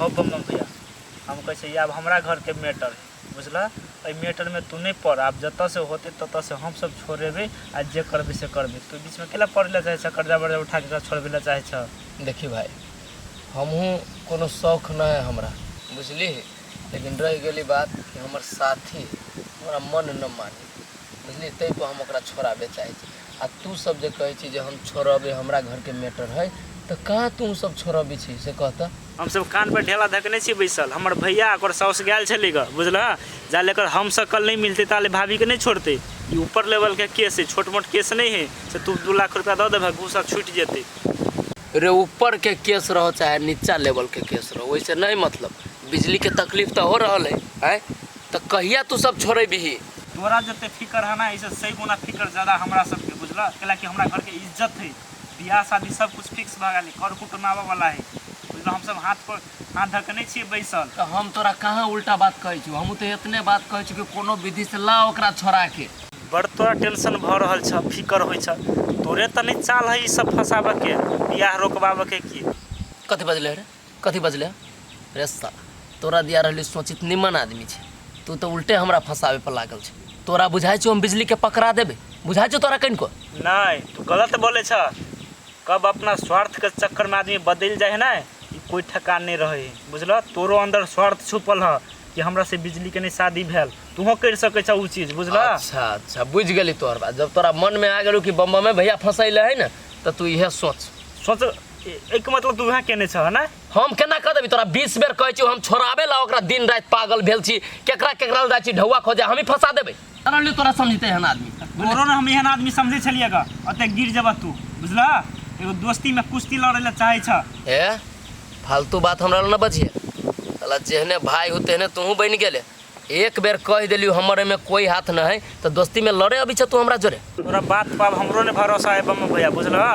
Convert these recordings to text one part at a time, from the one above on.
हौ बम बम भैया, हम कहै छियै आब हमरा घरके मैटर है, बुझलह? एहि मैटरमे तू नहि पड़। आब जतऽसँ होतै ततऽसँ हमसभ छोड़ेबै आ जे करबै से करबै। तू बीचमे केला पड़ै लए चाहै छह? कर्जा वर्जा उठा कऽ छोड़बै लए चाहै छह? देखी भाइ, हमहूँ कोनो शौख नहि है हमरा, बुझलिही? लेकिन रहि गेली बात कि हमर साथी हमरा मन नहि मानै, बुझलिही? ताहिपर हम ओकरा छोड़ाबे चाहै छी। आ तू सब जे कहै छी जे हम छोड़बै, हमरा घरके मैटर है, तऽ कहाँ तू सब छोड़बै छी से कह तऽ। हमसभ कान पर ढेला धकने छी बैसल। हमर भैया ओकर साउस गेल छलै गऽ, बुझलह? जा लेकर हम सकल नहि मिलतै ताले भाभीके नहि छोड़तै। ई ऊपर लेवलके केस है, छोट मोट केस नहि है से तू 2 लाख रुपया दऽ देबह, घूस आ छूटि जेतै। रे ऊपर के केस रहो चाहे नीचा लेवल के केस रहो, ओहिसे नहीं मतलब। बिजली के तकलीफ तो हो रहल है, आँय? तऽ कहिया तू सब छोड़ेबही? तोरा जते फिकर है ना, एहिसँ 100 गुना फिकर ज्यादा हमरा सबके, बुझलह? कैलाकि हमरा घरके इज्जत है, बियाह शादी सब कुछ फिक्स भऽ गेल है, कर कुटुम आबऽ वाला है, बुझलह? हमसब हाथ पर हाथ धऽ के नहि छियै बैसल। तऽ हम तोरा कहाँ उल्टा बात कहै छियौ? हमहूँ तऽ एतने बात कहै छियौ कि कोनो विधि से ला ओकरा छोड़ा के। बड़ तोरा टेंशन भऽ रहल छह, फिकर होइ छह। तोरे तऽ नहि चाल है ई सब फँसाबऽ के, बियाह रोकबाबऽ के की? कथी बजले रे? कथी बजले रे साला? तोरा दिया रहली सोचित निमन आदमी छै, तू तऽ उल्टे हमरा फंसावे पर लागल छै। तोरा बुझाइ छौ हम बिजली के पकड़ा देबै? बुझाइ छौ तोरा कनिको? नहि, तू गलत बोलै छह। कब अपना स्वार्थ के चक्कर में आदमी बदलि जाइ है ने, ई कोई ठेकान नहि रहै है, बुझलह? तोरो अंदर स्वार्थ छुपल है कि हमरा से बिजली के नहि शादी भेल, तूहो करि सकै छह ओ चीज, बुझलह? अच्छा अच्छा, बुझि गेली तोहर बात। जब तोरा मन में आ गेलौ कि बम बमे भैया फंसैले है ने, तऽ तू इहे सोच। सोच, एहिके मतलब तू वएह केने छह ने? हम केना कह देबी? तोरा 20 बेर कहै छियौ, हम छोड़ाबे ला ओकरा दिन राति पागल भेल छी। केकरा केकरा लए जाइ छी ढौआ खोजे, हमही फंसा देबै। रहलियौ तोरा समझते एहन आदमी। तोरो ने हम एहन आदमी समझै छलियै ग, ओते गिर जेबह तू, बुझलह? एगो दोस्ती में कुश्ती लड़ै लए चाहै छह। ए, फालतू बात हमरा लग न बजिहे साला। जेहने भाई हो तेहने तूहू बनि गेले। एक बेर कहि देलियौ हमर एहिमे कोई हाथ न है, तऽ दोस्ती में लड़े अबै छ तू हमरा जोरे? तोरा बात पर अब हमरो नहीं भरोसा है बम भैया, बुझलह?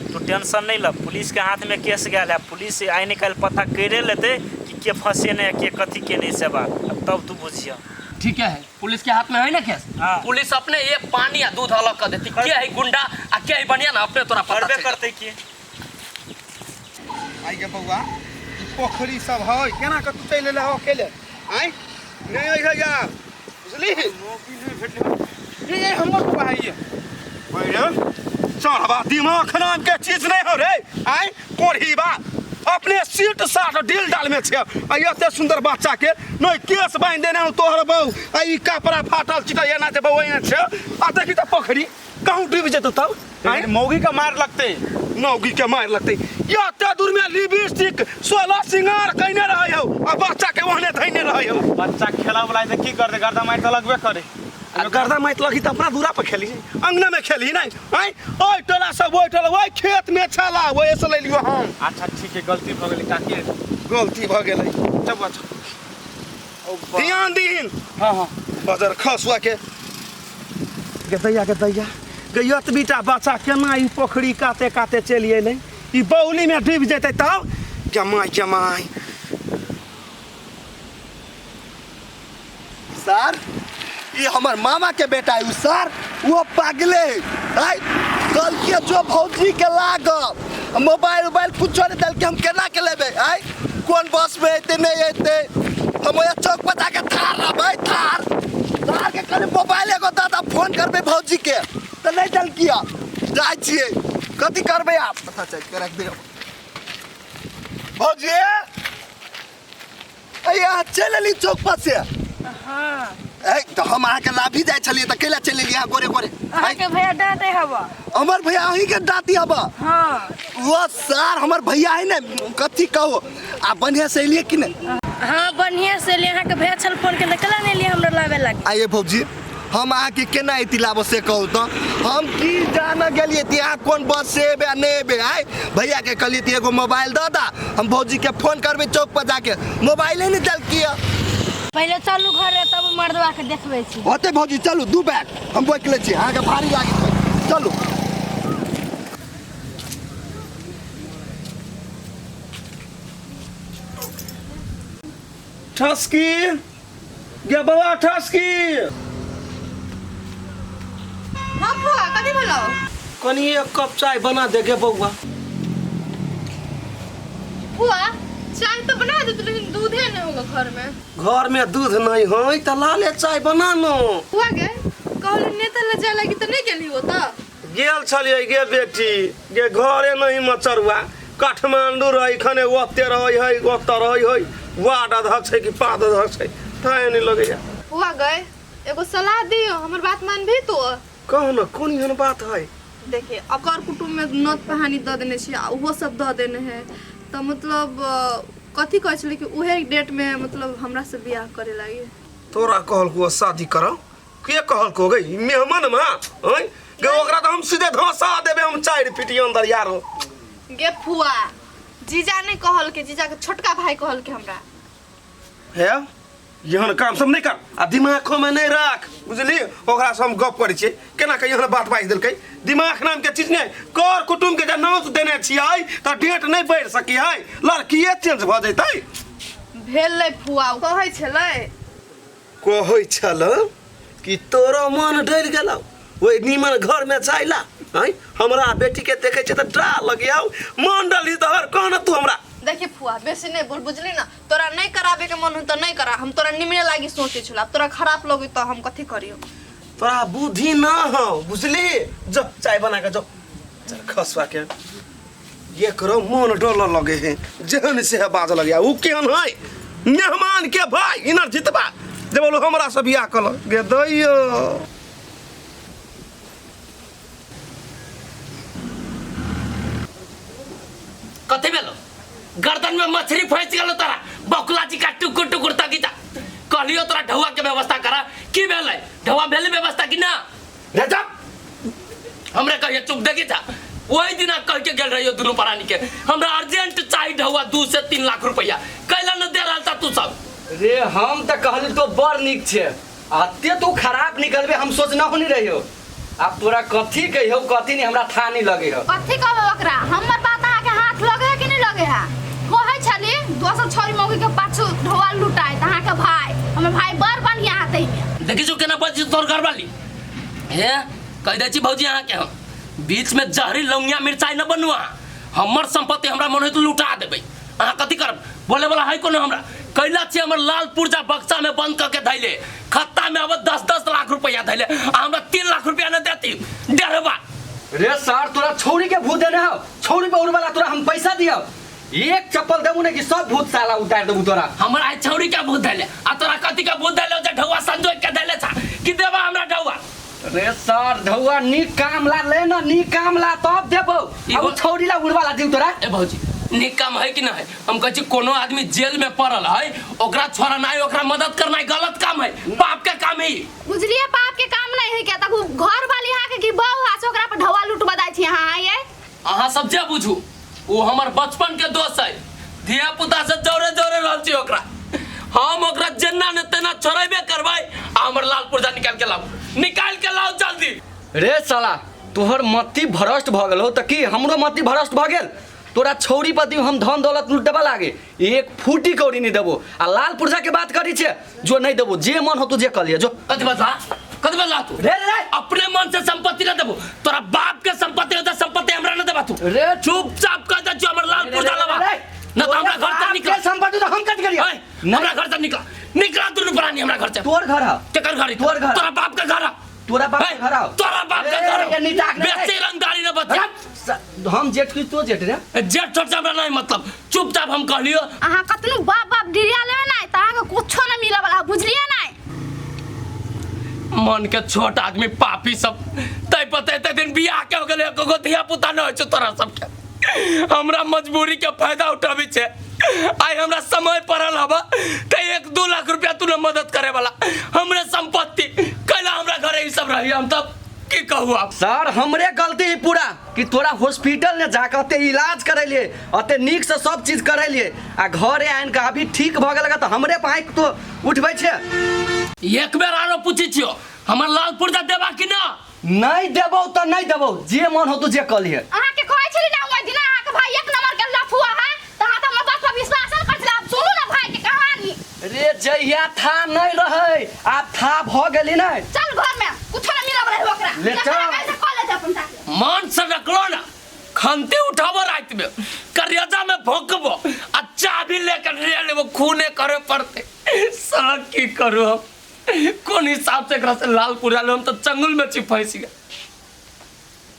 तू टेंशन नहीं ल, पुलिस के हाथ में केस गेल है। पुलिस आइ निकालि पता करे लेते कि के फंसे नहीं के कथी के नहीं, से बात अब तब तू बुझिया। ठीक है, पुलिस के हाथ में है ना केस? हाँ। पुलिस अपने ये पानी आ दूध अलग कर देती, के है गुंडा आ के है बढ़िया ना, अपने तोरा पता करबे चलि करते की। आइ गे बौआ, ई पोखरी सब है, केना के तू चलि एलह अकेले? आँय, नहि अइहे यार, बुझली? ये ये हमर बौआ है ये। ओए चढ़बा, दिमाग नाम के चीज नहीं हो रे। आँय कोढ़ीबा, अपने सीट साट डील डाल में छे आ एते सुंदर बच्चा के नहीं केस बांधि देने हूँ तोहर बहू, आ ई कपड़ा फाटल चिटल एना जे बौआ एना छे, आ देखी तऽ पोखरी कहूँ डूबि जेतौ तब। लेकिन मौगी का मार लगते। मौगी के मार लगते। एते दूर में लिपस्टिक 16 सिंगार कइने रहै हौ आ बच्चा के ओहने धइने रहै हौ। बच्चा खेला वाला है तऽ की करते, गर्दा मारि तऽ लगबे करे। आ गर्दा मारि लगी तऽ अपना दूरा पर खेली, अंगना में खेली नहीं? आँय, ओहि टोला सब ओहि टोला ओहि खेत में छला, ओहि से ले लियो हम। अच्छा ठीक है, गलती भऽ गेलै काकी, गलती भऽ गेलै। चल बच्चा, ध्यान दीन। हाँ हाँ। बजर खसुआ के गे दैया, गे दैया गे, एतबीटा बच्चा केना ई पोखरी काते काते चलि एलै? ई बौली में डूबि जेतै तब। जमाइ जमाइ। सर, ये हमर मामा के बेटा है सर, वो पागले है। आय कल के जो भौजी के लागल मोबाइल उबाइल कुछो नहीं दल के, हम केना के लेबे? आय कोन बस में एते नहीं एते, हम ओया चौक पर जाके थार रहबै, थार थार के कनी मोबाइल एगो दादा फोन करबे भौजी के, तऽ नहीं दल किया जाइ छियै, कथी करबै आप? पता चेक के रख दियो भौजी। अरे चलि एली चौक पर से? हाँ। ए तऽ हम अहाँके लाभी जाइ छलियै तऽ कैला चलि एली अहाँ गोरे गोरे? अहाँके भैया डांटे हवा। हमर भैया अहीं के डांटी हवा? हाँ। वो सर हमर भैया है ने, कथी कहो। आ बढ़िया से एलियै कि नहि? हाँ बढ़िया से एलियै। अहाँके भैया छल फोन के, कैला नहि एलियै हमरा लाबे लागी? आइए भौजी, हम अहाँके केना एती लाबो से कहू तऽ? हम की जान गेलियै कि अहाँ कोन बस से एबै आ नहि एबै। आइ भैया के कहलियै कि एगो मोबाइल दऽ दा, हम भौजी के फोन करबै चौक पर जाके, मोबाइले नहि देलकियै। पहिले चलू घरे, तब मर्दवा के देखबै छी। होतै भौजी, चलू, दू बैग हम बोकि लै छी, अहाँके भारी लागत, चलू। ठसकी गे बौआ, ठसकी। हाँ फुआ, कथी भेलौ? कनी एक कप चाय बना दे गे बौआ। फुआ, चाय तो बना देते लेकिन दूधे नहीं होगा घर में। घर में दूध नहीं है त लाले चाय बना नो। फुआ गे कहली नेता ले जाए लगी तो नहीं गेली हो त? गेल छलियै गे बेटी गे, घरे नहीं मचरुआ काठमांडू रही खने ओते रही है ओत रही है, वार्ड अध्यक्ष है कि पाद अध्यक्ष है थाहे नहीं लगैया। फुआ गए एगो सलाह दियो, हमर बात मान भी तो। कह न कोन एहन बात है? देखिए अकर कुटुम्ब में नत पहानी दऽ देने छी आ ओहो सब दऽ देने है तऽ मतलब कथी कहै छलै कि उहे डेट में मतलब हमरा से बियाह करे लागी। तोरा कहलको शादी करो के कहलको गई मेहमान मा हैं गे? ओकरा तऽ हम सीधे धंसा देबे हम 4 फीट अंदर यारो। गे फुआ जीजा नहीं कहल के, जीजा के छोटका भाई कहल के हमरा। हे एहन काम सब नहीं कर आ दिमाग में नहीं राख बुझली। ओकरा से हम गप करै छियै केना के एहन बात बाजि देलकै। दिमाग नाम के चीज नहीं, कर कुटुम्ब के जे नाम देने छियै तऽ डेट नहीं बढ़ि सकी है, लड़किए चेंज भऽ जैतै। भेलै फुआ ओ कहै छलै। कहै छल कि तोरो मन डरि गेलौ ओहि नीमन घर में जाइला हैं, हमरा बेटी के देखै छै तऽ डरा लगियौ मन डली तोहर। कह न तू हमरा। देखी फुआ बेसी नहीं बोल बुझली ना, तोरा नहीं कराबे के मन हो तो नहीं करा, हम तोरा निमने लागी सोचे छला, अब तोरा खराब लगी तो हम कथी करियो। तोरा बुद्धि ना हो बुझली। जो चाय बना के जो चल खसवा के ये करो मन डोल लगे है जेहन से है बाज लगे उ केहन है मेहमान के भाई इनर जितबा जे बोलो हमरा से बियाह कल गे दैयो। कथी भेलो गर्दन में मछली फंस गेलो तोरा बकुला जी का टुकुर टुकुर तकी जा। कहलियो तोरा ढौआ के व्यवस्था करा की भेलै? ढौआ भेलै व्यवस्था कि ना? रे जा हमरा कहिए चुप देखी जा। वही दिना कह के गेल रहियो दुनू प्राणी के हमरा अर्जेंट चाही ढौआ 2 से 3 लाख रुपया कैला न दे रहल था तू सब। रे हम त कहली तो बड़ नीक छे अते तू खराब निकलबे हम सोचना हो नहीं रहियो। अब तोरा कथी कहियो कथी नहीं हमरा था नहीं लगे हो। कथी कहबो ओकरा? हमर बात अहाँ के हाथ लगे है कि नहीं लगे है? कहै छली दोसर छोरी मौगी के पाछू ढोआ लुटाए त अहाँ के भाई हमर भाई बड़ बढ़िया हतै में। देखी जो केना बजी तोर घर वाली हे कह दै छी भौजी अहाँ के हम बीच में जहरी लौंगिया मिरचाई न बनू। अहाँ हमर संपत्ति हमरा मन होय तो लुटा देबै, अहाँ कथी करब? बोले वाला है कोनो हमरा? कैला छी हमर लाल पुर्जा बक्सा में बंद करके धैले खत्ता में अब 10-10 लाख रुपया धैले आ हमरा 3 लाख रुपया न देती डरबा। रे सर तोरा छौरी के भूत देने हो, छौरी पर उड़वाला तोरा हम पैसा दियो, एक चप्पल देबू ने कि सब भूत साला उतार देबू तोरा। हमरा आई छौरी के भूत धैले आ तोरा कथी के भूत धैले जे ढौआ संजोग के धैले छा कि देबा हमरा ढौआ? रे सर ढौआ नीक काम ला ले ना, नीक काम ला तब देबो। आ उ छौरी ला उड़वाला दिउ तोरा। ए भौजी नीक काम है कि ना है? हम कहै छी कोनो आदमी जेल में पड़ल है ओकरा छोड़नाइ ओकरा मदद करनाइ गलत काम है, पाप के काम है। बुझलिए पाप के काम नहीं है क्या? तक घर वाली यहाँ के की बहू है से ओकरा पर ढौआ लुटबा दै छी अहाँ ये। अहाँ सब जे बुझू वो हमर बचपन के दोस्त है, धिया पुता से जोरे जोरे रहल छी ओकरा, हम ओकरा जेना ने तेना छोड़ेबे करबै आ हमर लाल पुर्जा निकाल के लाऊ, निकाल के लाऊ जल्दी। रे साला तोहर मति भ्रष्ट भ गेल हो त की हमरो मति भ्रष्ट भ गेल? तोरा छौरी पर दियो हम धन दौलत लुटेबा लागे एक फूटी कौड़ी नहीं देबो आ लाल पुर्जा के बात करी छे जो नहीं देबो जे मन हो तू जे कर लिया जो। कथी बजला? कथी बजला तू? रे रे रे अपने मन से संपत्ति न देबो तोरा बाप के संपत्ति न संपत्ति हमरा न देबा तू। रे चुपचाप कह दे जो हमर लाल पुर्जा लबा न तो हमरा घर से निकल। संपत्ति तो हम कट करिया हमरा घर से निकल, निकला दुनू प्राणी हमरा घर से। तोर घर है? केकर घर है? तोर घर। तोरा बाप के घर है? तोरा बाप के घर है? तोरा बाप के घर है। बेसी रंगदारी न बच्चा। हम जेठ की तो जेठ रे। जेठ छोट से हमरा नहीं मतलब, चुपचाप हम कहलियो। अहाँ कतनो बाप बाप डिरिया लेबे ना त अहाँ के कुछो न मिले वाला बुझलिए ना। मन के छोट आदमी पापी सब तै पते एते दिन बियाह के हो गेलै एको गो धिया पुता न होइ छौ तोरा सबके। हमरा मजबूरी के फायदा उठाबै छै, आइ हमरा समय पड़ल हबा त 1-2 लाख रुपया तू न मदद करे वाला हमरे संपत्ति कैला हमरा घरे ई सब रही हम तब की कहू आप? सर हमरे गलती है पूरा कि तोरा हॉस्पिटल ने जाके अते इलाज करेलिए अते नीक से सब चीज करेलिए आ घरे आनि के अभी ठीक भ गेल त हमरे पर आँखि तो उठबै छै। एक बेर आरो पूछै छियो हमर लाल पुर्जा देबा कि ना? नहीं देबौ त नहीं देबौ जे मन हो तू जे कह लिहे। अहाँ के कहै छली ना ओइ दिना अहाँ के भाई एक नंबर के लफुआ है त अहाँ त हमर बात पर विश्वास न करै छली। आब सुनू ना भाई के कहानी। रे जहिया था नहीं रहै आब था भ गेली नै। चल घर में कुछो न मिलब रहे ओकरा। ले चल। जकरा कहै से कह लेते अपन जाके। मन से रखलो ना खंती उठाबो रात में करेजा में भोंकबो आ चाबी लेकर ले लेबो, खूने करे पड़ते। साला की करू हम, कोन हिसाब से एकरा से लाल पुर्जा लेब? हम तऽ चंगुल में छी, फंसि गेल।